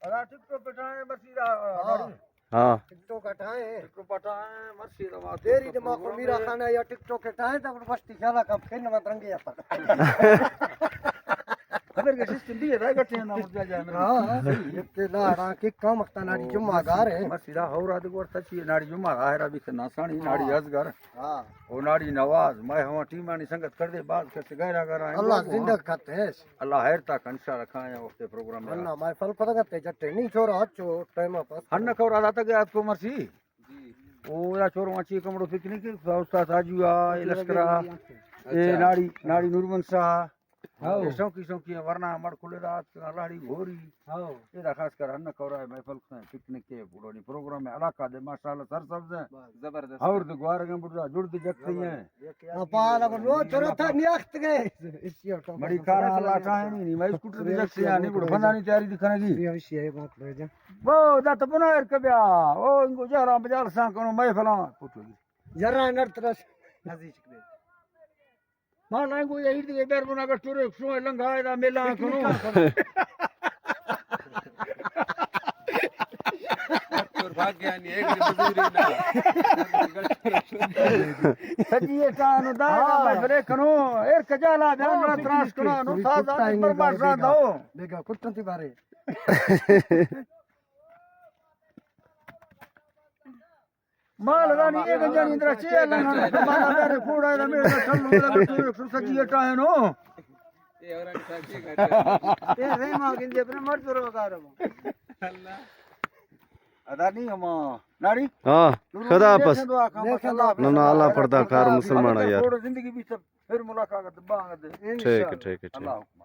ادا ٹک ٹاک پٹائیں مرشی دا، ہاں۔ ہاں۔ ٹک ٹاک ہٹائیں۔ ٹک ٹاک پٹائیں مرشی دا، تیری دماغ کو میرا خانہ یا ٹک ٹاک ہٹائیں تو وشتی خیالا کم کن مت رنگے اپر۔ خبر کے سسٹم بھی ہے، گٹے نا مجھا جائے میرے۔ ہاں، ہاں۔ یہ تے لا رہا کہ کم وقت ناڑی جمعہ گار ہے۔ مرشی دا ہو رہا دگور تچی ناڑی جمعہ آہرا بھی ناسانی ناڑی ہاں۔ ازگار۔ ہاں۔ او ناڑی نواز، میں ہوا ٹیمانی سنگت کر دے، باز کر سے گہرا گہرا ہیں اللہ لوگ، زندہ ہاں۔ کرتے ہیں۔ اللہ خیر تاک انشاءاللہ کھائیں وقت پروگرام میں۔ اللہ مائے فل پتہ کرتے جٹے نہیں چھوڑا اچھو ٹائم پاس۔ ہن کور آتا گیا آپ کو مرشی۔ جی۔ او یا چھوڑو اچھی کمڑو پکنک، استاد آجو آ، اے لشکرا، اچھا۔ اے ناڑی، ناڑی نورمن شاہ۔ ہاؤ۔ اے شوقی شوقی ورنا مڑ کھلے رات کا لاڑی گھوری۔ ہاؤ۔ اے دا خاص کر ہن کورا محفل کھائیں پکنک کے پورانی پروگرام میں علاقہ دے ماشاءاللہ سر سبز ہیں۔ زبردست۔ اور دے گوارگاں بڑا جڑ دے جگتے ہیں۔ اپا لگو لو چلو تھا نیاخت گئے۔ مڑی کارا اللہ ٹائیں نہیں، میں اسکوٹر دے جگتے ہیں، نہیں بڑا بندانی تیاری دکھانا کی۔ یہ وشی ہے بات لے جا۔ وہ دا تو بنا ایر کبیا، او انگو جہرا بجال سان کنو، میں فلاں پوچھو جی۔ جرا نر ترس۔ نزدیک دے۔ ما لنگو یا ایر دیگه بیر بنا گشتو رو شو لنگ های دا میلا کنو۔ اور بھاگ گیا نہیں، ایک دن مزدوری نہ۔ سجی اٹانو دا، ہاں۔ میں بلے کنو، ایر کجالا بیان ہاں، تراش کنو، نو سازا پر ماشا دو۔ بیگا کٹن تی بارے۔ مال دانی یہ گنجانی اندرا چیئے لگا، مالا دارے کوڑا دا میرا چلو لگا تو ایک سو سجی اٹا ہے نو۔ اے رحم آ گندے اپنے مرد رو گارو۔ اللہ۔ ادا نہیں ہما ناڑی۔ ہاں، خدا حافظ۔ نہ، نہ، اللہ پردہ کار مسلمان ہے یار۔ زندگی بھی سب پھر ملاقات بانگ دے۔ ٹھیک ہے، ٹھیک ہے، ٹھیک۔ اللہ حکم۔